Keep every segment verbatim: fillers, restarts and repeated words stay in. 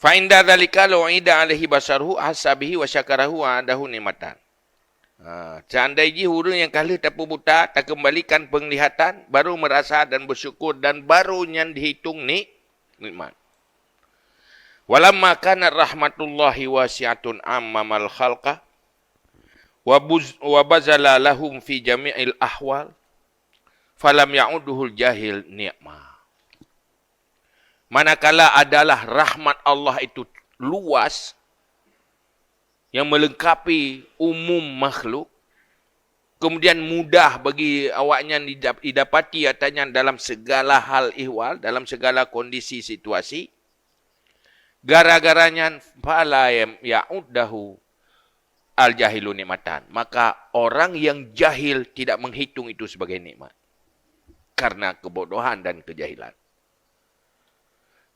Fa inda dzalika law ida alaihi basaruhu ahassa bihi wa syakarahu wa adahu nikmatan. Ha, seandai jih ureuëng nyang ka lheueh tapeubuta, takeumbalikan penglihatan, baru merasa dan bersyukur, dan baru nyan dihitung ni, nikmat. Walamma kanat rahmatullahi wasi'atun ammamal khalqa, wa buz-, wa bazala lahum fi jami'il ahwal, falam ya'udduhul jahil ni'mah. Manakala adalah rahmat Allah itu luas, yang melengkapi umum makhluk, kemudian mudah bagi awaknyan didap-, didapati atanyan dalam segala hal ihwal, dalam segala kondisi situasi, gara-gara nyan fala yam-, ya'uddahu al-jahilu nikmatan. Maka orang yang jahil tidak menghitung itu sebagai nikmat karena kebodohan dan kejahilan.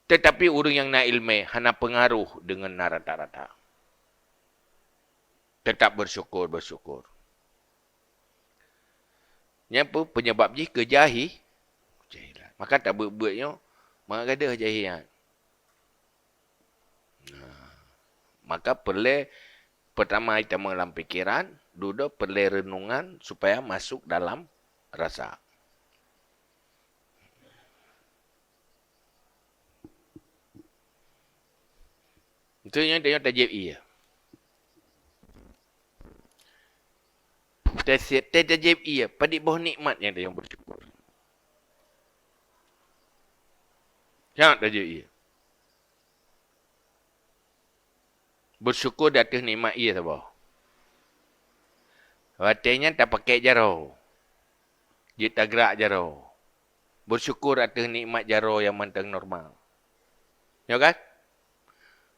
Tetapi ureuëng nyang na iéleumé hana peungaroh deungon na rata-rata. Tetap bersyukur, bersyukur. Nyan peue penyebab jih? Keujahi-, kejahilan. Maka tabeuet-beuet nyoe, mangat gadôh jahil nyan. Nah, maka peureulée peutama itamong lam pikeran, dudoe peureulée reunongan supaya masuk dalam rasa. Itu nyang teunyong tajép ie. Teusiet teutajép ie, padit boh nikmat nyang teunyong bersyukur. Nyang tajép ie. Bersyukur di ateueh nikmat ie saboh. Watée nyan tapakée jaroe. Jeuet tagrak jaroe. Bersyukur ateueh nikmat jaroe nyang mantong normal. Nyo kan?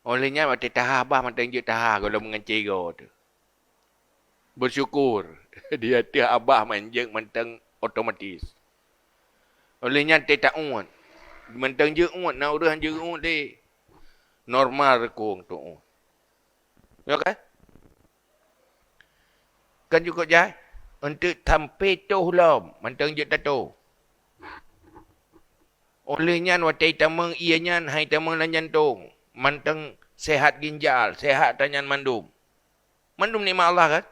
Óh lheueh nyan watée taha babah mantong jeuet taha gohlom ngon cigo teuh. Bersyukur di ateueh babah manjeuet mantong otomatis. Óh lheueh nyan teuh ta-uet. Mantong jeuet uet, na ureuëng jeuet uet lé. Normal reukong teuh uet. Nyo kan? Kan cukôp jai? Eunteuk sampoe toh lom, mantong jeuet tatoh. Óh lheueh nyan watée itamong ie nyan, hai tamong lam jantong, mantong sehat ginjal, sehat tanyan mandum. Mandum nikmat Allah kan?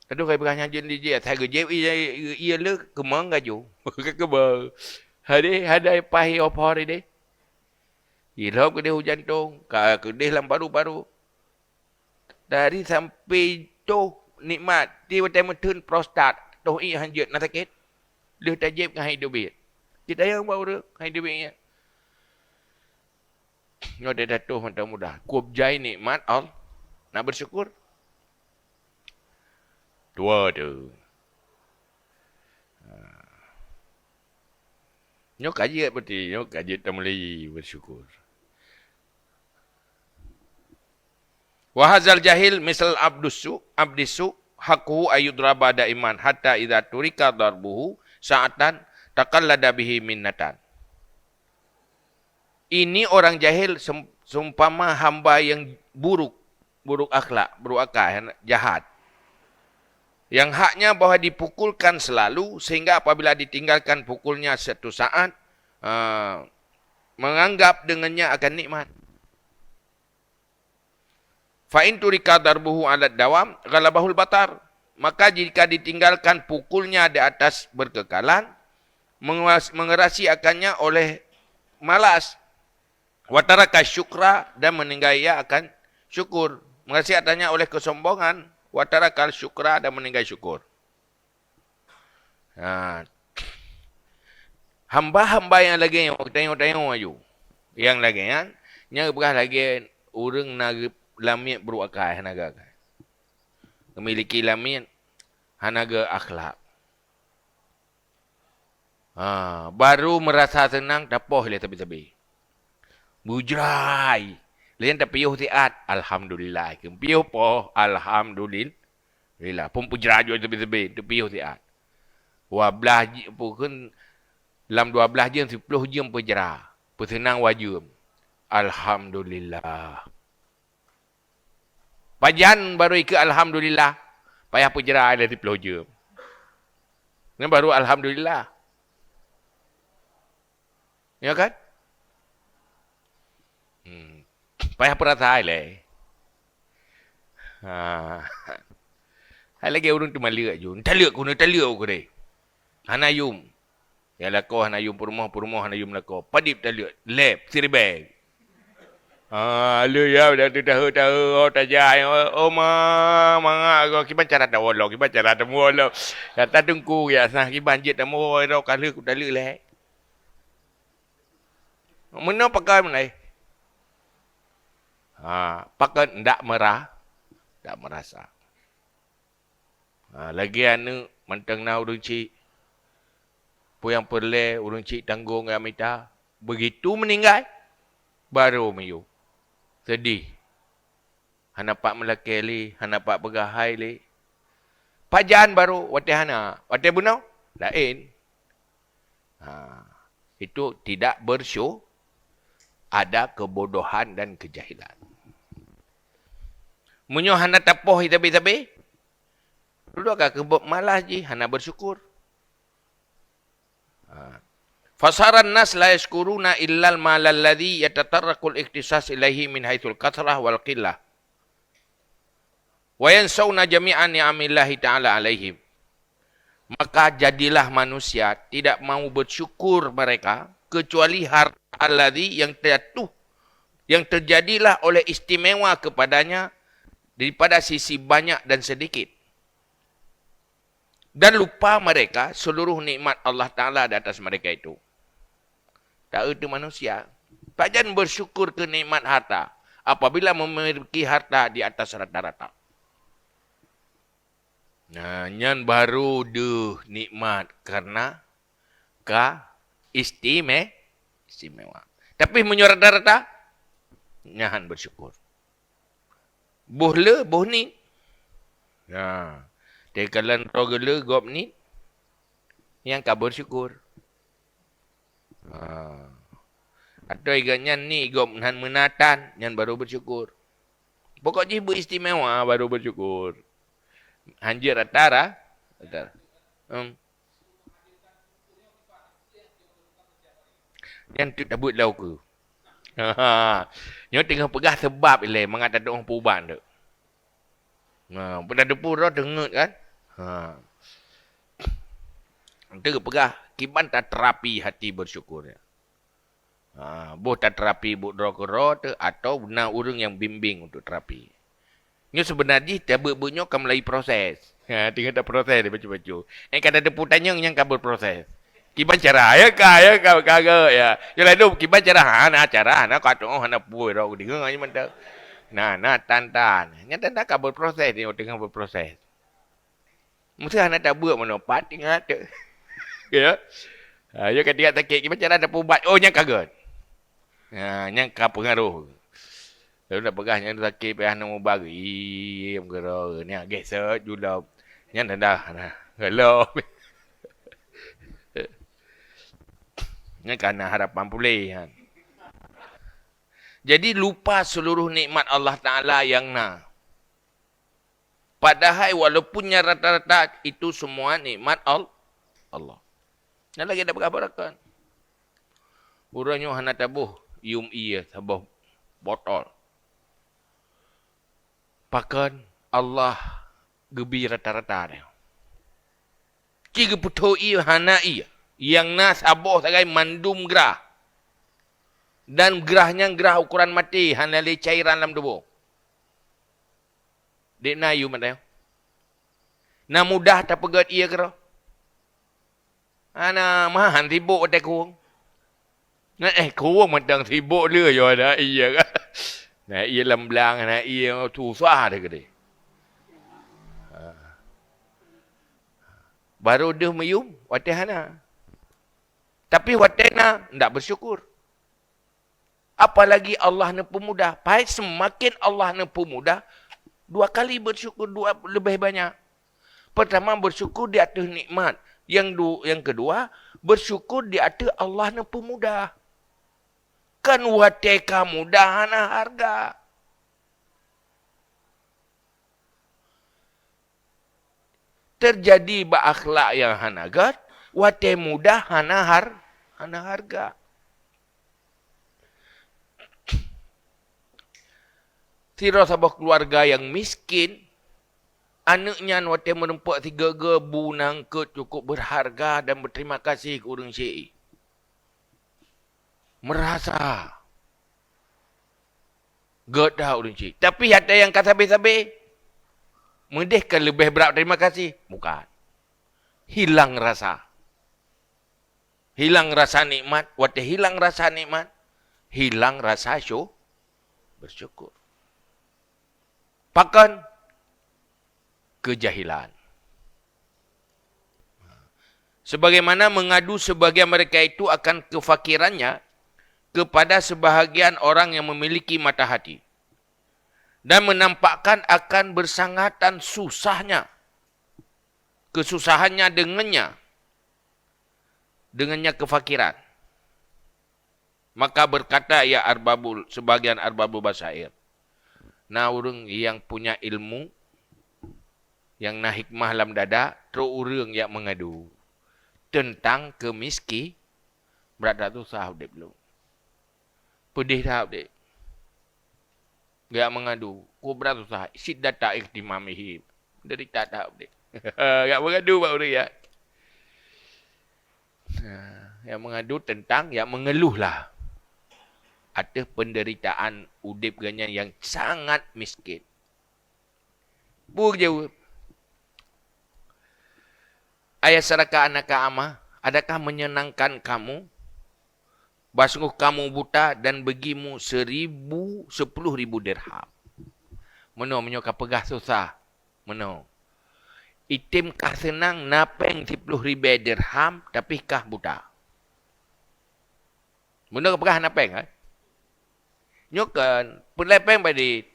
Aduh, kai peugah nyan jeuet dijép, asai geujép ie, ie le keumong gaju. Keumong. Hadeh, hadai paih opor ideh. Ilhom keudeh u jantong, ka keudeh lam paru-paru. Dari sampai toh nikmat, tiba-tiba meuteun prostat, toh ie hanjeuet na sakét. Lheueh tajép ngon hai dubiet. Cit ayang bak ureuëng, hai dubiet nyan. Nyoe teuh tatoh mantong mudah. Kueb jai nikmat Allah. Nak bersyukur. Dua tu. Ha. Nyoe ka jeuet berarti, nyoe ka jeuet tameuli bersyukur. Wa hadzal jahil misal abdus su, abdis su, haqquhu ayyudraba daiman hatta idza turika darbuhu sa'atan taqallada bihi minnatan. Ini orang jahil sem-, seumpama hamba yang buruk, buruk akhlak, buruk akai, jahat. Yang haknya bahwa dipukulkan selalu, sehingga apabila ditinggalkan pukulnya satu saat, eh, menganggap dengannya akan nikmat. Fa in turika darbuhu 'alad dawam ghalabahul batar. Maka jika ditinggalkan pukulnya di atas berkekalan, mengeras-, mengerasi akannya oleh malas. Wa taraka syukra, dan meninggai ia akan syukur. Mengerasi akannya oleh kesombongan. Wa tarakal syukra, dan meninggai syukur. Ha. Hamba-hamba nyang lagée nyoe, tanyoe-tanyoe aju. Nyang lagée nyan, nyang geupeugah lagée ureuëng na geu-, lamiet brok akai, hana geu akai. Memiliki lamiet, hana geu akhlak. Ha, baru merasa senang, tapoh lé sabe-sabe. Bujrai. Laén tapiôh siat, alhamdulillah. Piôh poh, alhamdulillah. Lillah, phon peujra jua teubi-teubi, teupiôh siat. Dua blah ji-, pukon lam dua blah jeuem, siploh jeuem peujra. Peuseunang dua jeuem. Alhamdulillah. Pajan baru ikeu alhamdulillah, payah peujra lé siploh jeuem. Nyan baru alhamdulillah. Ya kan? Hmm. Payah peurasai lé. Ha. Hai lagèe ureueng teumaleuek ju. Taleuek keunoe, taleuek keunoe. Hana yum. Ya lakoe hana yum peurumoh, peurumoh hana yum lakoe. Padib taleuek. Lép, siribèe. Ha, lheueh ya, dah tu tahe-tahe, oh, tajak, oh, oh, ma, mangat, kiban cara tawolong, kiban cara tamuwolong. Kata teungku, ya, sah kiban jeuet tamuwolong, ka lheueh ku taleuek lé. Meunoe pakon meunan. Ha, pakon ndak mera-, ndak merasa. Ha, lagèe aneuk mantong na ureueng chik. Peue nyang peureulèe ureueng chik tanggong nyang mita. Begitu meuninggai, barô meuyueb. Seudeh. Hana pat meulakèe lé, hana pat peugah hai lé. Pajan barô watèe hana, watèe bunoe laén. Ha, itu tidak bersyu-, ada kebodohan dan kejahilan. Meunyoe hana tapoh sabe-sabe, dudoe ka keuboh malas jih, hana bersyukur. Ha. Fasaran nas la yashkuruna illal malal ladzi yatatarraqul ikhtisas ilaihi min haitsul kathrah wal qillah. Wa yansawna jami'a ni'amillahi ta'ala alaihim. Maka jadilah manusia tidak mau bersyukur mereka kecuali harta alladzi yang jatuh, yang terjadilah oleh istimewa kepadanya daripada sisi banyak dan sedikit. Dan lupa mereka seluruh nikmat Allah Ta'ala di atas mereka itu. Tak erti manusia. Pajan bersyukur ke nikmat harta apabila memiliki harta di atas rata-rata. Nah, nyan baru deuh nikmat karena ka istime-, istimewa. Tapi meunyoe rata-rata, nyan han bersyukur. Boh le, boh niet. Nah, teukalon droe geule gob niet, nyang ka bersyukur. Ha. Atau iga nyan niet gob han meunatan, nyan baru bersyukur. Pokok jih beuistimewa baru bersyukur. Hanjeuet rata ra-, rata. Hmm. Nyan teuk tabeuet lau keu. Nyoe teungoh peugah seubab ilèe mangat tatu'oh peuubat teuk. Nah, peudah teupeu droe teungeut kan? Ha. Teuk peugah kiban taterapi hati bersyukur. Ha, boh taterapi buet droe keudroe teuh atau na ureueng nyang bimbing untuk terapi. Nyoe seubeuna jih tabeuet-beuet nyoe ka meulayeue proses. Ha, teungoh taproses di bacut-bacut. Eh, ka tateupeue tanyong nyang ka beuproses. Kiban cara, ya ka, ya ka, ka, ka, ya. Nyoe ladôm kiban cara, ha, na cara, na ka tu'oh, hana peue droe deungoe nyan mantong. Na, na tan-tan. Nyan tan-tan ka beuproses, nyoe teungoh beuproses. Meuseuh hana tabeuet meunoe, pat ingat. Ya. Ha, ya ka tinggai sakét, kiban cara tapeuubat. Oh, nyan ka gèt. Ha, nyan ka peungaroh. Lalu nak peugah nyan sakét payah neumeubat. Ih, meugeurô. Nyan gesot julop. Nyan dah, dah. Nah, gelop. Nyan ka na harapan puléh, ha. Jadi lupa seluruh nikmat Allah Taala nyang na. Padahai walaupun nyan rata-rata itu semua nikmat Al-, Allah. Nyan lagèe dak peugah baroekon. Uroe nyoe hana taboh yum ie saboh botol. Pakon Allah geubi rata-rata nyoe. Ci geupeutho ie hana ie, nyang na saboh sagai mandum grah. Dan grah nyan grah ukoran maté, hana lé cairan lam tuboh. Dek na yum mantong. Na mudah tapeugèt ie keudroe. Hana, meuhan sibok watèe krueng. Na, eh, krueng mantong sibok le, yo na ie kan. Na ie lam blang, na ie susah deh keudeh. Ha. Baru deuh meuyum, watèe hana. Tapi watèe na, ndak bersyukur. Apalagi Allah neupeumudah. Pai seumaken Allah neupeumudah, dua kali bersyukur, dua leubeh banyak. Pertama, bersyukur di ateueh nikmat. Yang du-, yang kedua, bersyukur di ateueh Allah neupeumudah. Kan watèe ka mudah hana hareuga. Teujadi bak akhlak nyang hana gèt, watèe mudah hana har-, hana hareuga. Sidroe saboh keuluwarga nyang miskin, aneuëk nyan watée meureumpok sigoe-goe bu nyang keuet cukup beurharga dan beuterima kasih keu ureuëng syik. Meurasa gét that ureuëng syik. Tapi ata nyang ka sabe-sabe, meudeh ka leubeh brat terima kasih? Bukan. Hilang rasa. Hilang rasa nikmat. Watée hilang rasa nikmat, hilang rasa syu-, bersyukur. Pakon? Kejahilan. Sebagaimana mengadu sebagian mereka itu akan kefakirannya kepada sebahagian orang yang memiliki mata hati, dan menampakkan akan bersangatan susahnya, kesusahannya dengannya, dengannya kefakiran. Maka berkata ia arbabul, sebagian arbabul basair, na ureuëng nyang punya ilmu, nyang na hikmah lam dada, trok ureuëng jak meungadu teuntang keumiski, brat that susah udeb lôn. Peudeh that udeb. Jak meungadu, kubra susah, syiddata ihtimamihi. Menderita that udeb. Jak meungadu bak ureuëng nyan. Ha, jak meungadu teuntang, jak mengeluh lah ateueh penderitaan udeb geuhnyan nyang sangat miskin. Peue geujaweueb? Ayas'araka annaka a'ma, adakah menyenangkan kamu? Bah sunggoh kamu buta dan bagimu seribu, sepuluh ribu dirham. Meunoe meunyoe ka peugah susah, meunoe. Item kah seunang na péng siploh ribée dirham, tapi kah buta. Meunoe ka peugah na péng, kan? Nyoe kan, peulai péng padit.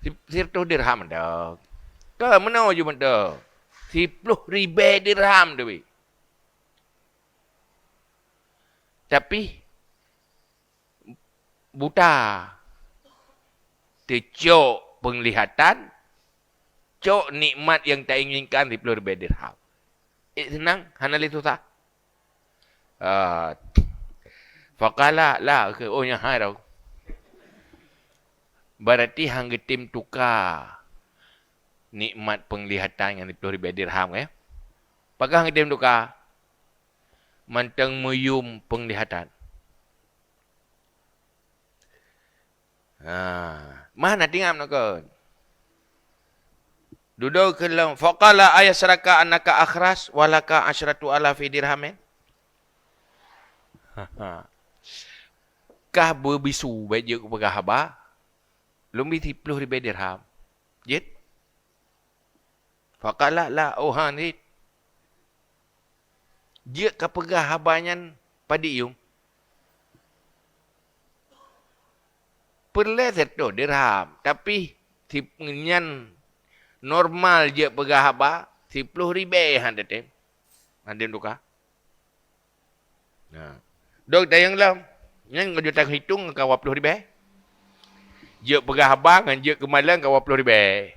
Si-, siratoh dirham mantong. Ka meunoe ju mantong. Siploh ribée dirham teubi. Tapi buta. Teucok peunglihatan, cok nikmat nyang tainginkan siploh ribée dirham. Eh, seunang, hana lé susah. Ah, faqala la, oh, nyan hai tau. Berarti han geutem tuka nikmat peunglihatan nyang siploh ribée dirham, eh? Pakon han geutem tuka? Mantong meuyum peunglihatan. Ha, mah na tingam nakon. Dudoe keu lom, faqala ayas'araka annaka akhras wa laka asyratu alafi dirhamin. Kah beubisu bék jeuet peugah haba, lôn bi siploh ribée dirham. Jeuet? Faqala la, oh, han cit. Jeuet ka peugah haba nyan padit yum? Peureulée siratoh dirham, tapi si-, nyan normal jeuet peugah haba, siploh ribée han teutem. Han tem tuka. Nah. Dok tayang lom. Nyan ngon juta hitong ka dua ploh ribée. Jeuet peugah haba ngon jeuet keumalon ka dua ploh ribée.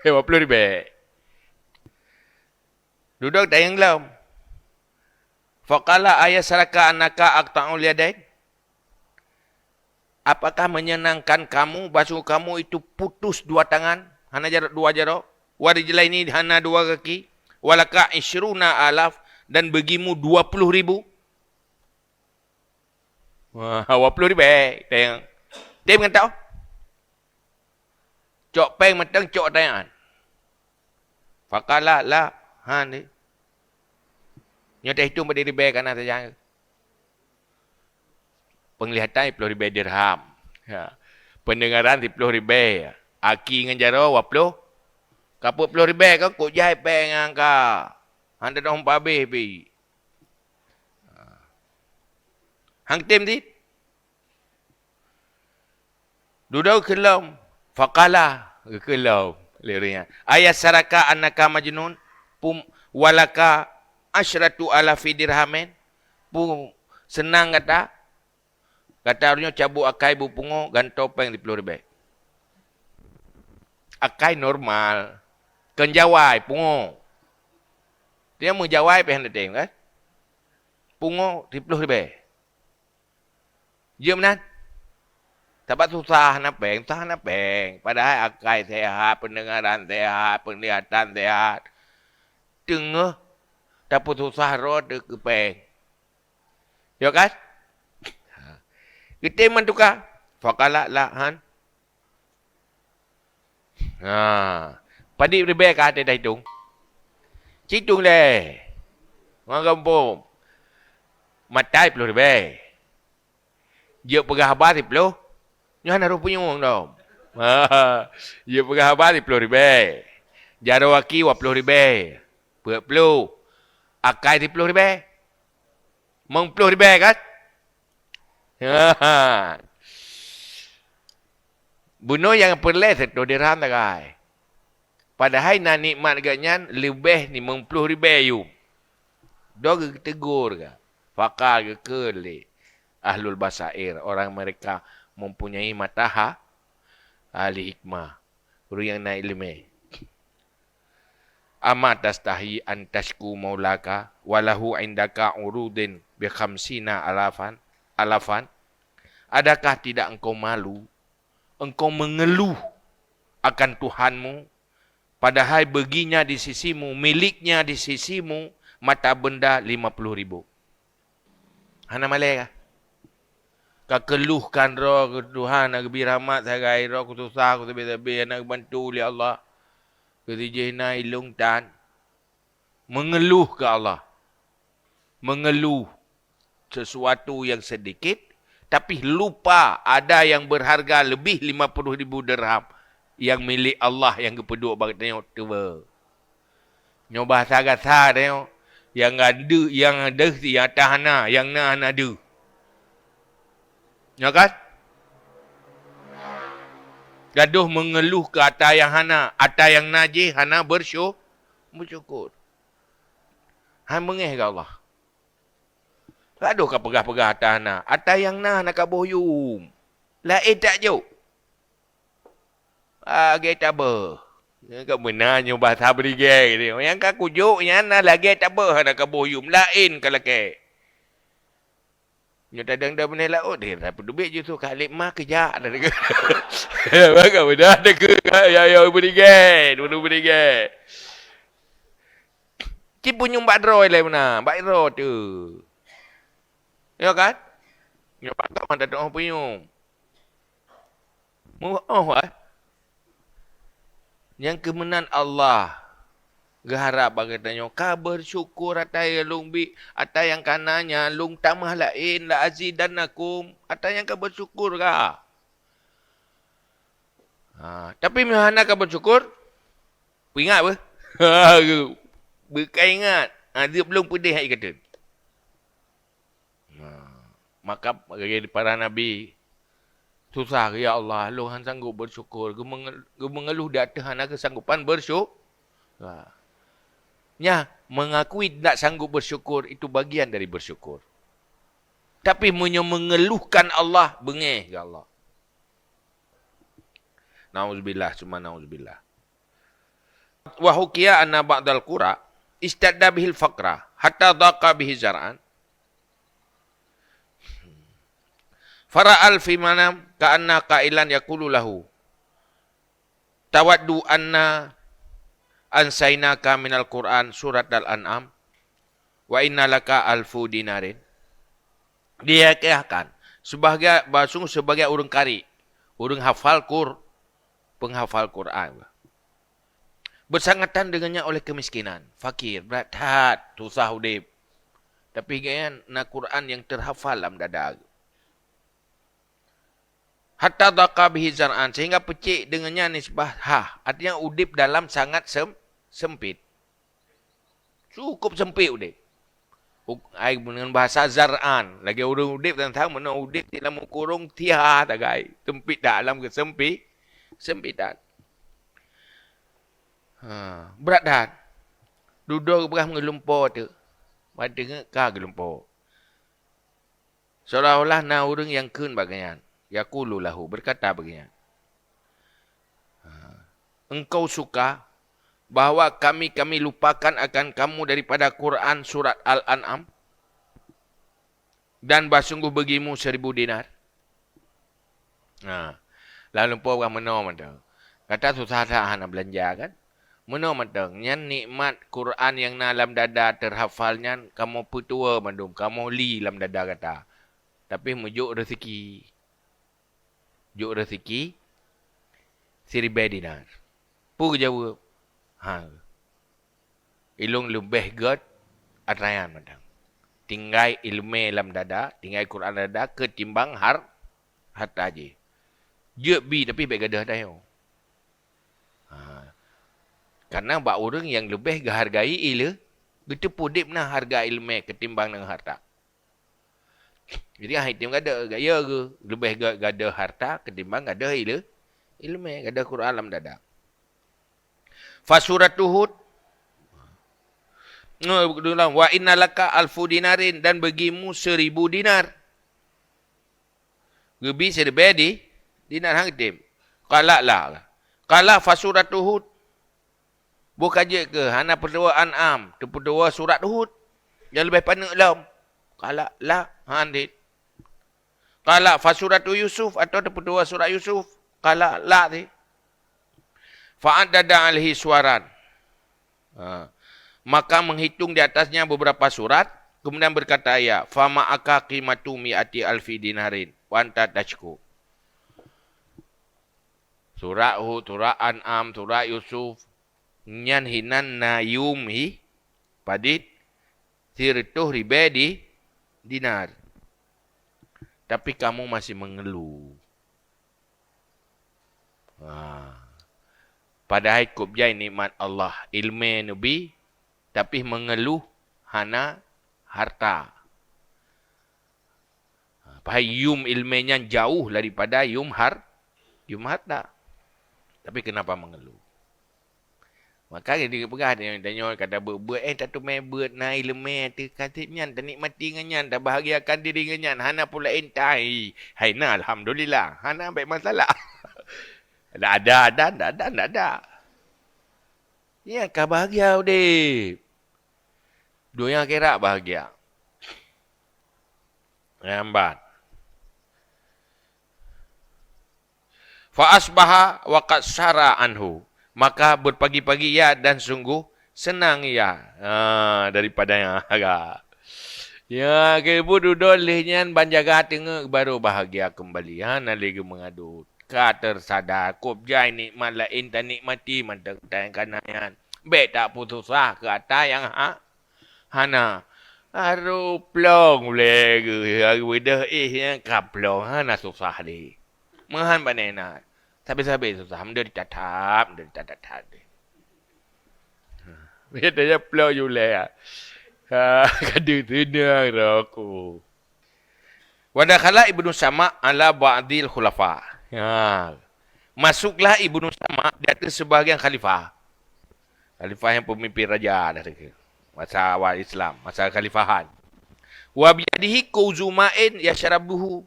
Dua ploh ribée. Dudoe tayang lom. Faqala ayas'araka annaka aqta'ul yadain. Apakah menyenangkan kamu, bahwa kamu itu putus dua tangan, hana jaroe, dua jaroe, wa rijlaini, hana dua gaki, wa laka isyruna alaf, dan bagimu dua puluh ribu? Wah, dua puluh ribée, tayang. Tem ngon tau. Cok péng mantong, cok tayang. Faqala la, han deh. Nyoe teuhitung bak ribée kana sajan. Peunglihatan siploh ribée dirham. Ya. Peundengaran siploh ribée. Aki ngon jaroe dua ploh. Ka peuet ploh ribée kan kok jai péng nyang ka. Han teudoh pabéh pi. Han tem cit. Dudoe keu lom. Faqala, geukheun lom lé ureuëng nyan. Ayas'araka annaka majnun, pum, wa laka asyratu alafi dirhamin. Pum, seunang gata? Gata uroe nyoe cabut akai bu pungo, gantoe péng siploh ribée. Akai normal. Kon jawai, pungo. Dia meujawai pih hana tem, kan? Pungo siploh ribée. Jeuet meunan? Sabab susah hana péng, susah hana péng. Padahai akai sehat, pendengaran sehat, penglihatan sehat. Teungoh tapeususah droe teuh keu péng. Ya kan? Ha. Geutem meutuka. Faqala la han. Ha. Padit ribèe ka até dah itong. Citong lé. Ngon gampông. Matai ploh ribèe. Jeuet peugah haba siploh. Nyoe hana roh punyueng dong. Jeuet peugah haba siploh ribèe. Jaroe aki dua ploh ribèe. Peuet ploh. Akai siploh ribèe. Meueng ploh ribèe kan? Bunoe nyang peureulèe siratoh dirham sagai. Padahai na nikmat geuh nyan leubeh limong ploh ribèe yum. Dong geuteugur ka. Faqala geukheun lé ahlul basair, orang mereka mempunyai mata ha-, ahli hikmah. Ureueng nyang na ileumèe. Ama tastahi an tasyku maulaka wa lahu indaka urudin bi khamsina alafan, alafan? Adakah tidak engkau malu, engkau mengeluh akan Tuhanmu, padahai baginya di sisimu, miliknya di sisimu, mata benda lima puluh ribu? Hana malèe kah? Ka keuluhkan droe keu Tuhan, na geubri rahmat sagai, droe keu susah, keu sabé-sabé, hana geubantu lé Allah. Keu si jih na ilong tan. Mengeluh keu Allah. Mengeluh sesuatu yang sedikit, tapi lupa ada yang berharga lebih lima puluh ribu dirham yang milik Allah yang geupeuduek bak tanyoe tuba. Nyoe bahasa gasa tanyoe, nyang gadeuh, nyang deuh, nyang ata hana, nyang na hana deuh. Nyo kan? Gadoh mengeluh keu ata nyang hana, ata nyang na jih hana bersyu-, bersyukur. Hai meungéh keu Allah. Gadoh ka peugah-peugah ata hana, ata nyang na hana kaboh yum. Laén tak jok. Lagèe tabeuh. Nyan ka meunan nyoe bahasa Brigel. Nyang ka kujok nyan na lagèe tabeuh hana kaboh yum. Laén ka lakèe. Nyoe tadong-dong beuneh laôt, eh, tapeuteubiet justru Khalid ma keujak dah deungoe. Baka beuna deungoe, ya, ya, Brigel, Brigel. Ci punyueng bak droe lé meunan, bak droe teuh. Ya kan? Nyoe bak droe mantong teuh punyueng. Meu'oh, eh. Nyang keu meunan Allah geuharab bak geutanyoe, ka beusyukur ata nyang lôn bi, ata nyang ka na nyan lôn tamah laén, la azidannakum, ata nyang ka beusyukur ka. Ha, tapi meunyoe hana ka beusyukur, peuingat beuh. Beukaingat, ha, jeuet lôn peudeh hai kateun. Nah, maka bagi para nabi, susah, "Ya Allah, lôn han sanggup bersyukur." Geumenge-, geumeungeuluh di ateueh hana keusanggupan bersyu-, nah. Nyan, mengakui tidak sanggup bersyukur, itu bagian dari bersyukur. Tapi meunyoe mengeluhkan Allah, beungéh keu Allah. Nauzubillah, summa nauzubillah. Wa hukiya anna ba'dal qura istadda bihil faqra hatta daqa bihi zar'an. Fara'al fi manam ka'anna qailan yaqulu lahu, "Tawaddu anna ansainaka minal Qur'an suratal An'am, wa inna laka alfu dinarin." Dia katakan, sebagai, bahwa sungguh sebagai ureuëng kari, ureuëng hafal Qur-, penghafal Quran. Bersangatan dengannya oleh kemiskinan, fakir, brat that, susah udeb. Tapi gobnyan na Quran nyang terhafal lam dada. Hatta daqa bihi zar'an, sehingga peucék dengannya nisbah hah, artinya udeb dalam sangat sem-, sempit. Cukup sempit udeb. Uk-, ai, dengan bahasa zar'an, lagée ureuëng udeb teuntang meunan udeb di lam kurong tiha tagai, sempit that lam keusempit-, kesempitan. Ha, brat that. Dudoe geupeugah meulumpo teuk. Padahai ka geulumpo. Seolah-olah na ureuëng nyang kheun bak gobnyan. Yaqulu lahu, berkata bak gobnyan, "Ha, engkau suka bahwa kami, kami lupakan akan kamu daripada Quran surat Al-An'am? Dan bah sungguh bagimu seribu dinar?" Ha. Lam lumpoe bukan meunoe mantong. Gata susah that hana beulanja kan? Meunoe mantong. Nyan nikmat Quran nyang na lam dada teuhafal nyan kamoe peutuwoe mandum, kamoe li lam dada gata. Tapi meujok rezeki. Jok rezeki siribèe dinar. Peue geujaweueb? Ha. Ilôn leubeh gèt atra nyan mantong. Tinggai ileumèe lam dada, tinggai Quran lam dada keutimbang har-, harta jih. Jeuet bi tapi bèk gadôh tanyoe. Ha. Karena bak ureueng nyang leubeh geuhargai ile-, geuteupeue udeb na hareuga ileumèe keutimbang ngon harta. Jadi, ah, item gadôh, gaya geuh, leubeh ga-, gadôh harta ketimbang gadôh ile-, ileumèe, gadôh Quran lam dada. Fasuratuhu, nge-, wa inna laka alfu dinarin, dan bagimu seribu dinar. Geubi siribèe di-, dinar han item. Qala la. Qala fasuratuhu. Boh ka jeuet keuh, hana peutuwoe An'am, teupeutuwoe surat Hud. Nyang leubeh paneuk lom. Qala la, han dit. Qala fasuratu Yusuf, atawa teupeutuwoe surat Yusuf. Qala la dit. Fa'addada alaihi suwaran. Ha. Maka menghitung di atasnya beberapa surat, kemudian berkata ia, "Fama aka qimatu mi'ati alfi dinarin, wa anta tashku." Surat Hud, surat An'am, surat Yusuf, nyan hinan na yum hi, padit, sireutôh ribèe di-, dinar. Tapi kamu masih mengeluh. Ha. Padahai kôb jai nikmat Allah, ileumèe neubi, tapi mengeluh hana harta. Ha, padahai yum ileumèe nyan jauh daripada yum har-, yum harta. Tapi kenapa mengeluh? Maka jadi peugah tanyoe, tanyoe kata beuet-beuet, eh, tateumèe beuet na ileumèe teuh ka seb nyan, tanikmati ngon nyan, tabahagiakan diri ngon nyan, hana peue laén tai. Hai na, alhamdulillah. Hana bèk masalah. Ada, ada, ada, ada, ada, ada. Ya, ka bahagia udeb. Donya akhirat bahagia. Lambat. Fa asbaha wa qad sara anhu. Maka berpagi-pagi ia dan sungguh senang ia, ha, daripada nyang agak. Ya, keubu dudoe lheueh nyan ban jaga teungeut baru bahagia kembali. Ha, na lé geumeungadot. Ka teusadar, kôb jai nikmat laén tanikmati mantong tan kana nyan. Bèk tapeususah keu ata nyang ha-, hana. Aduh, plong ulèe geuh, geubeudôh éh nyan ka plong, hana susah lé. Meuhan bak nena. Sabe-sabe susah, meudeurita that, meudeurita that-that deh. Biasanya plong ju lé. Ha, ka deuh seunang roh ku. Wa dakhala Ibnu Sama ala ba'dil khulafa. Ha. Masuklah Ibnu Sama di ateueh sebahagian khalifah. Khalifah nyang peumimpin raja dah tu. Masa awal Islam, masa khalifahan. Wa biyadihi kuzu ma'in yasyrabuhu.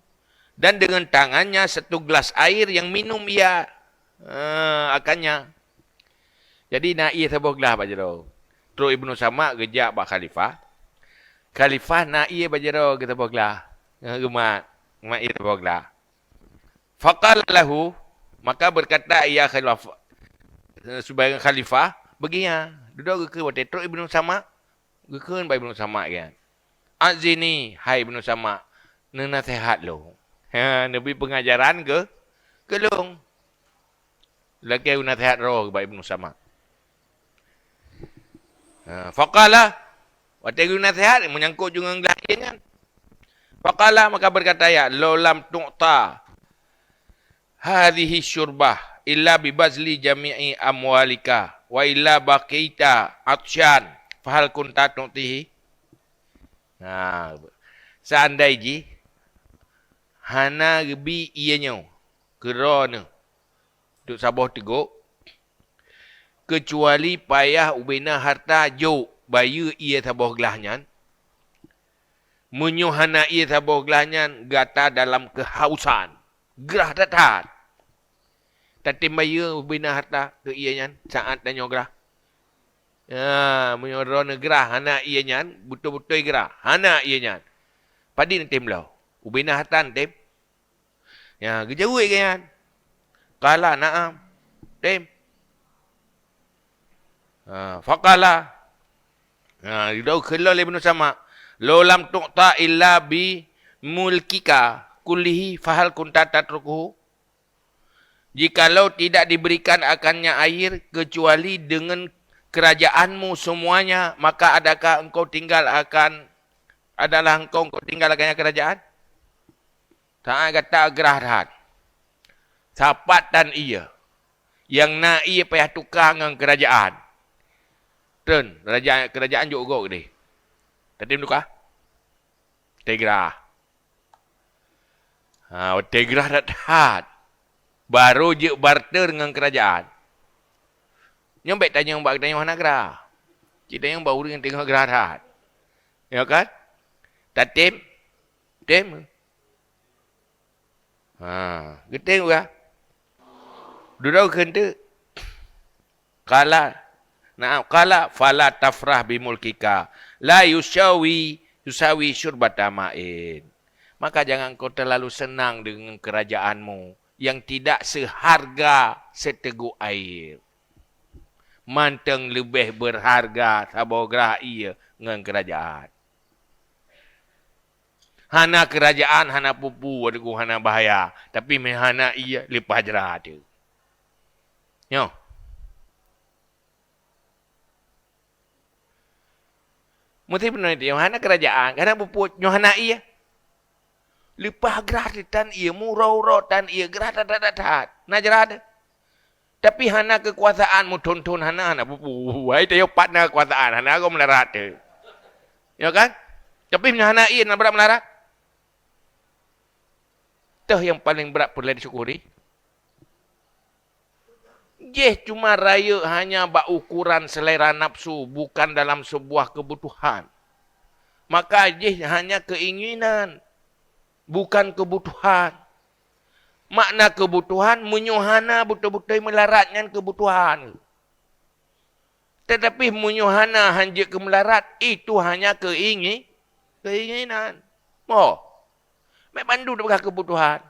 Dan dengan tangannya satu gelas air yang minum ia, eh, akannya. Jadi na ié saboh glah bak jaroe. Trok Ibnu Sama geujak bak khalifah. Khalifah na ié bak jaroe geusaboh glah. Geumat, geumat ié saboh glah. Faqala lahu, maka berkata ia khalifah, sebagai khalifah, beugiya. Dudoe geukheun watèe trok Ibnu Sama, geukheun bak Ibnu Sama nyan. Azini, hai Ibnu Sama, neunaseuhat lôn. Ha, neubi peungajaran keu, keu lôn. Lakèe naseuhat droe bak Ibnu Sama. Ha, faqala, watèe geunaseuhat meunyangkot ju ngon glah ié nyan. Faqala, maka berkata ia, "Lau lam tu'ta hadhihi syurbah illa bi bazli jami'i amwalika wa illa baqita atsyan, fahal kunta tu'tihi?" Nah, seandai jih hana geubi ié nyoe keu droeneuh untuk saboh teugok, keucuali payah ubena harta jok bayeue ié saboh glah nyan. Meunyoe hana ié saboh glah nyan, gata dalam keuhausan. Grah that-that. Tatem bayeue ubena harta keu ié nyan saát tanyoe grah. Ya, meunyoe droeneuh grah hana ié nyan, beutôi-beutôi grah hana ié nyan. Padit neutem bloe? Ubena harta neutem? Ya, geujaweueb gobnyan. Qala, "Na'am." Tem. Ha, faqala. Ha, didong kheun lom lé Ibnu Sama. "Lau lam tu'ta illa bi mulkika kullihi fahal kunta tatrukuhu?" Jikalau tidak diberikan akannya air kecuali dengan kerajaanmu semuanya, maka adakah engkau tinggal akan, adalah engkau, engkau tinggal akannya kerajaan? Saát gata grah that. Sapat tan ié. Nyang na ié payah tuka ngon keurajeuen. Treun, raja, keurajeuen jok gob deh. Tatem tuka? Tegrah. Ha, tegrah that-that. Baru jeuet barter ngon keurajeuen. Nyoe bèk tanyong bak geutanyoe hana grah. Cit tanyong bak ureueng nyang teungoh grah that. Ya kan? Tatem? Tem. Ha, geutem ureueng. Dudoe kheun teuk. Qala, na'am, qala, "Fala tafrah bimulkika, la yusawi, yusawi syurbata ma'in." Maka jangan kau terlalu senang dengan kerajaanmu yang tidak seharga seteguk air. Mantong leubeh berharga saboh grah ié ngon keurajeuen. Hana keurajeuen, hana peue-peue, hana bahaya. Tapi meuhana ié, leupah grah teuh. Nyoe. Meusti beuna teuh, hana keurajeuen, hana peue-peue, nyoe hana ié. Leupah grah teuh tan ié, meuuroe-uroe tan ié, grah that-that. Na grah teuh. Tapi hana keukuasaan meuthon-thon, hana, hana peue-peue. Hai, teuh pat na keukuasaan, hana gob meularat teuh. Ya kan? Tapi meunyo hana ié, na brat meularat. Teuh nyang paleng brat peureulèe disyukuri. Jih cuma rayeuk hanya bak ukuran selera nafsu, bukan dalam sebuah kebutuhan. Maka jih hanya keinginan, bukan kebutuhan. Makna kebutuhan, meunyoe hana beutôi-beutôi meularat nyan kebutuhan. Tetapi meunyoe hana hanjeuet keu meularat, itu hanya keingi-, keinginan. Mo. Mak bandum teupeugah kebutuhan.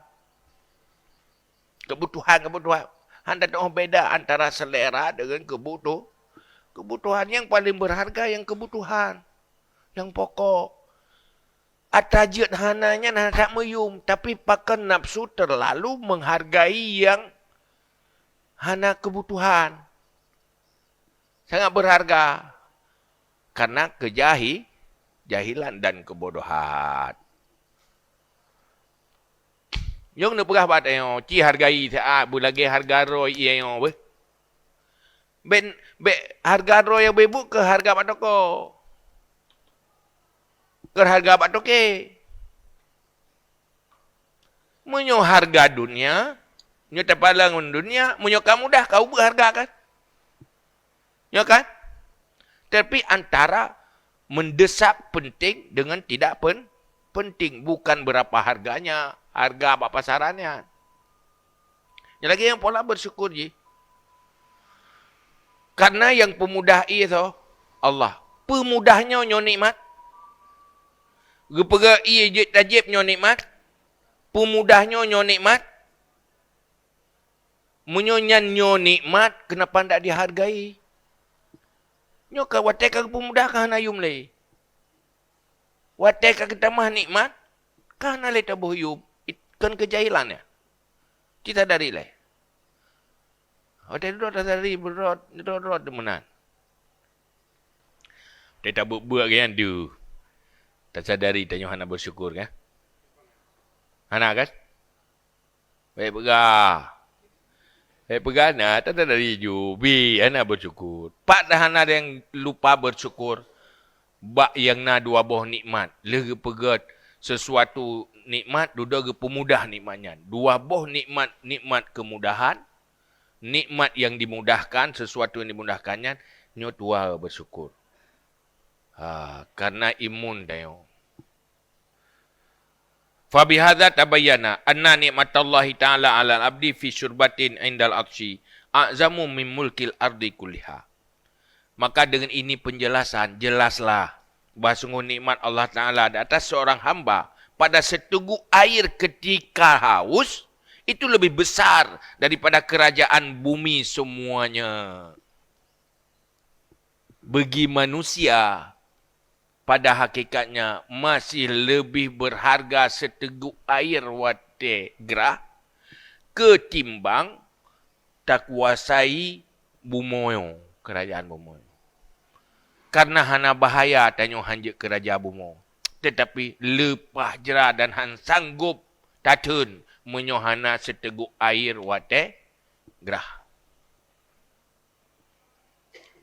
Kebutuhan, kebutuhan. Hana teu'oh beda antara selera dengan kebutuh-, kebutuhan. Yang paling berharga yang kebutuhan. Yang pokok. Ata jeuet hana nyan hana that meuyum, tapi pakon nafsu terlalu menghargai yang hana kebutuhan. Sangat berharga karena kejahi-, jahilan dan kebodohan. Nyang neupeugah bak tanyoe, ci hargai saát beulagèe harga droe ié nyoe beuh. Bèk, bèk harga droe nyang beuh buet keu harga bak toko. Keu harga bak toke. Meunyoe harga dunia, nyoe tapaleng ngon dunia, meunyoe ka mudah, ka ubeuet harga kan? Ya kan? Tapi antara mendesak penting dengan tidak pen-, penting. Bukan berapa harganya, harga bak pasaran nyan. Nyan lagèe nyang pola bersyukur jih. Karena nyang peumudah ié tho Allah. Peumudah nyoe nyoe nikmat. Geupeugah ié jeuet tajép nyoe nikmat. Peumudah nyoe nyoe nikmat. Meunyoe nyan nyoe nikmat, kenapa ndak dihargai? Nyoe ka watèe ka geupeumudah ka hana yum lé. Watèe ka geutamah nikmat, ka hana lé taboh yum. It-, kon keujahilan nyan. Ci sadari lé. Watèe dudoe tasadari beurot, rot-rot meunan. Watèe tabeuet-beuet lagèe nyan deuh. Tasadari tanyoe hana bersyukur kan? Hana kan? Bèk peugah. Bèk peugah na, tasadari ju, bi hana bersyukur. Pat dah hana nyang lupa bersyukur bak nyang na dua boh nikmat. Lheueh geupeugèt sesuatu nikmat, dudoe geupeumudah nikmat nyan. Dua boh nikmat, nikmat kemudahan, nikmat nyang dimudahkan, sesuatu nyang dimudahkan nyan, nyoe tuha bersyukur. Ha, karena imun tanyoe. Fabihadza tabayyana anna ni'matallahi ta'ala 'alal 'abdi fi syurbatin 'indal 'atsyi a'zamu min mulkil ardi kulliha. Maka dengan ini penjelasan, jelaslah bahwa sungguh nikmat Allah Ta'ala di atas seorang hamba pada seteguk air ketika haus Itu lebih besar daripada kerajaan bumi semuanya. Bagi manusia, pada hakikatnya masih lebih berharga seteguk air watée grah ketimbang takuasai bumoe, kerajaan bumoe. Karena hana bahaya tanyoe hanjeuet keu raja bumoe, tetapi leupah jra dan han sanggob tatheun meunyoe hana seteguk air watée grah.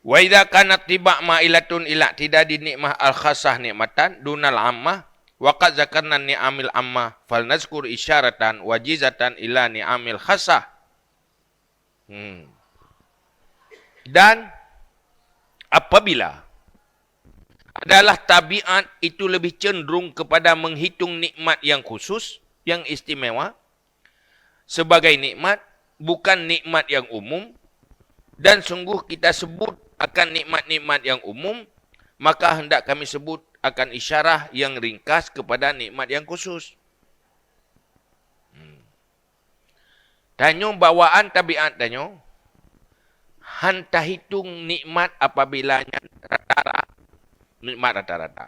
Wa idza kanat tibak ma'ilatun ila tidadi nikmah al-khassah nikmatan dunal ammah, wa qad zakarna ni'amil ammah, fal nazkur isyaratan wajizatan ila ni'amil khassah. Hmm. Dan apabila adalah tabiat itu lebih cenderung kepada menghitung nikmat yang khusus, yang istimewa, sebagai nikmat, bukan nikmat yang umum, dan sungguh kita sebut akan nikmat-nikmat yang umum, maka hendak kami sebut akan isyarah yang ringkas kepada nikmat yang khusus. Hmm. Tanyoe bawaan tabiat tanyoe, han tahitung nikmat apabila nyan rata-rata, nikmat rata-rata.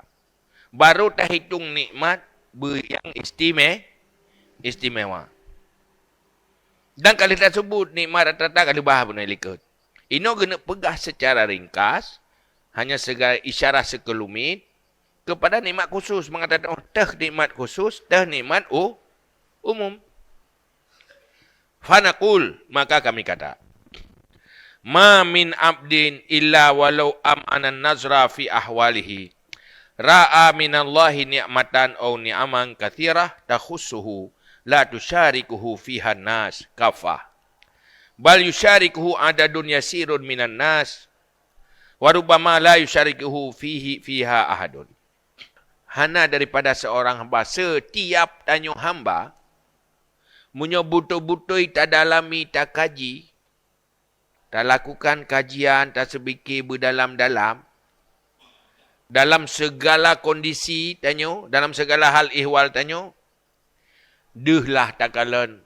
Baru tahitung nikmat beu nyang istime-, istimewa. Dan ka lheueh taseubut nikmat rata-rata ka lheueh bah bunoe likot. Inoe geuneuk peugah secara ringkas, hanya sebagai isyarah seukeulumit kepada nikmat khusus. Maka teuh nikmat khusus, teuh nikmat u-, umum. Fanaqul, maka kami kata, "Ma min abdin illa walau am'ana nazra fi ahwalihi, ra'a minallahi ni'matan aw ni'aman katsirah takhussuhu, la tusyarikuhu fiha nas kaffah. Bal yusyarikuhu adadun yasirun minan nas, wa rubbama la yusyarikuhu fihi, fiha ahadun." Hana daripada seorang hamba, setiap tanyoe hamba, meunyoe beutôi-beutôi tadalami, takaji, talakukan kajian, taseupike beudalam-dalam, dalam segala kondisi tanyoe, dalam segala hal ihwal tanyoe, deuhlah takalon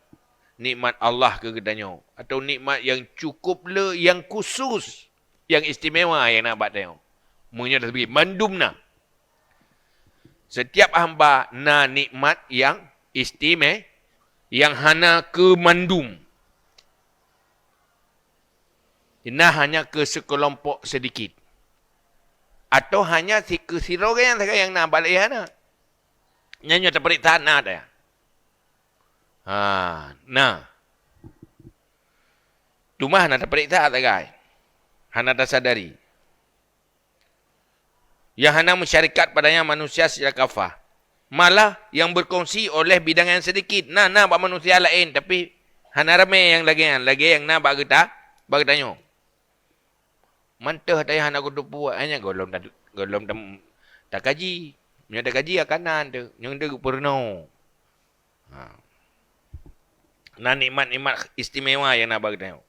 nikmat Allah keu geutanyoe, atau nikmat yang cukup le, yang khusus, yang istimewa yang na bak tanyoe. Meunyoe taseupike mandum na. Setiap hamba na nikmat yang istime-, yang hana keu mandum. Na hanya keu seukelompok seudikit. Atau hanya si-, keu sidroe nyang sagai nyang na, bak lé hana. Nyan nyoe tapeuriksa na teuh. Ha, na. Teuma hana tapeuriksa sagai. Hana tasadari. Yang hana meusyarikat padanya manusia secara kafah. Malah yang berkongsi oleh bidang yang sedikit. Na, na bak manusia laén, tapi hana ramé nyang lagée nyan, lagée nyang na bak geuta-, bak geutanyoe. Mantong tayah hana kuteupeu, hanya gohlom ta-, gohlom tam-, takaji. Meunyoe takaji, akanan teuh. Nyang teuh geupeurunoe. Ha. Na nikmat-nikmat istimewa nyang na bak geutanyoe.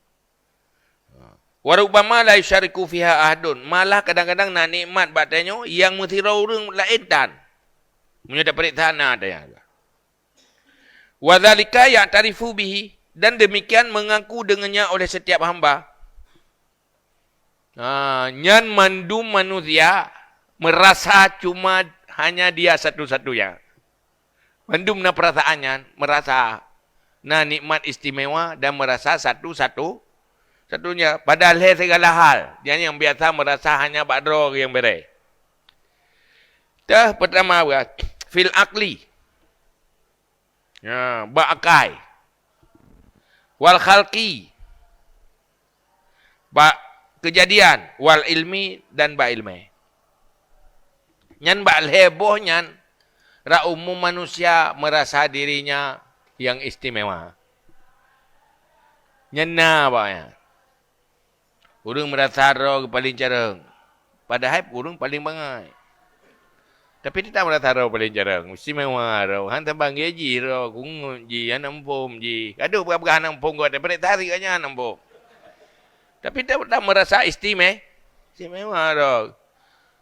Ha. Wa rubbama la yusyariku fiha ahadun. Malah kadang-kadang na nikmat bak tanyoe nyang meusidroe ureuëng laén tan. Meunyoe tapeuriksa na tayah. Wa dzalika ya'tarifu bihi. Dan demikian mengaku dengannya oleh setiap hamba. Ha, nyan mandum manusia merasa cuma hanya dia satu-satunya. Mandum na perasaan nyan, merasa na nikmat istimewa dan merasa satu-satu-, satunya. Padahal lé segala hal, nyan nyang biasa merasa hanya bak droe nyang berée. Teuh pertama, fil aqli. Ya, bak akai. Wal khalqi. Bak keujadian. Wal ilmi, dan bak ilmu. Nyan bak lhée boh nyan, rak umum manusia merasa dirinya yang istimewa. Nyan na bak nyan. Ureuëng meurasa droe geupaléng carông, padahai ureuëng paléng bangai. Tapi teutab meurasa droe paléng carông, istimewa droe, han tabang jih droe, kungot jih, hana muphom jih. Ka duek peugah-peugah hana muphom, geuh tapeuriksa sigoe nyan hana muphom. Tapi teutab meurasa istime-, istimewa droe.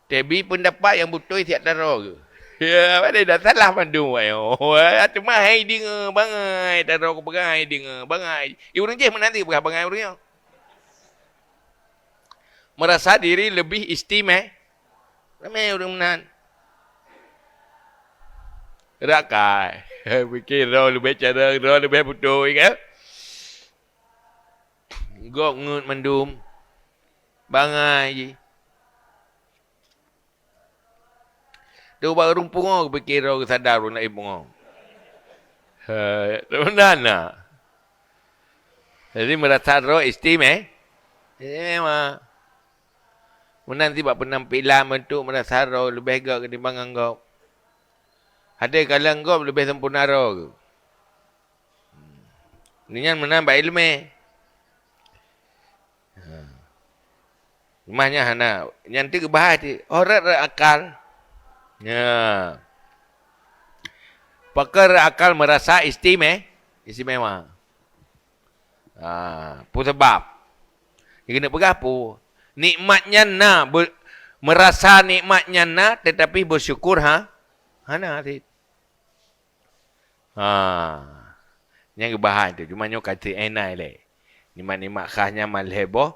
Tabi peundapat nyang beutôi siat taroe geuh. Ya, padahai dah salah mandum awak nyoe. Teuma hai deungoe bangai, taroe keu peugah hai deungoe bangai. Eh, ureueng jih meunan cit peugah bangai ureueng nyoe. Merasa diri lebih istimeh-, ramé ureueng meunan. Rakai. Pikir droe leubeh carông, droe leubeh beutôi, kan? Gob ngeut mandum. Bangai jih. Tu bak ureueng pungo geupike droe geusadar ureueng laén pungo. Hai, meunan na. Jadi, meurasa droe istimé-, istimewa. Meunan cit bak peunampilan, beuntuk, meurasa droe leubeh gét ketimbang ngon gob. Adak kalon gob leubeh sempurna droe geuh. Nyan meunan bak ileumé. Ha. Mah nyan hana. Nyan teuk bahas ti. Oh, rot-rot akal. Ya. Pakon rot akal meurasa istimé-, istimewa. Ha, peue sabab? Nyang keuneuk peugah peue? Nikmat nyan na, be-, meurasa nikmat nyan na, tetapi beusyukur ha-, hana cit. Ha. Nyang geubahan tu, cuma nyoe ka teuinai lé. Nikmat-nikmat khas nyan malhée boh,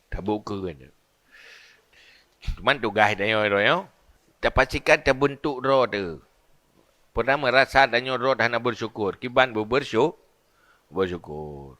tabukeue tu. Cuman tugaih tanyoe droe nyoe, tapastikan tabeuntuk droe teuh. Peurtama, rasa tanyoe rot hana beusyukur. Kiban beubeusyu-, beusyukur.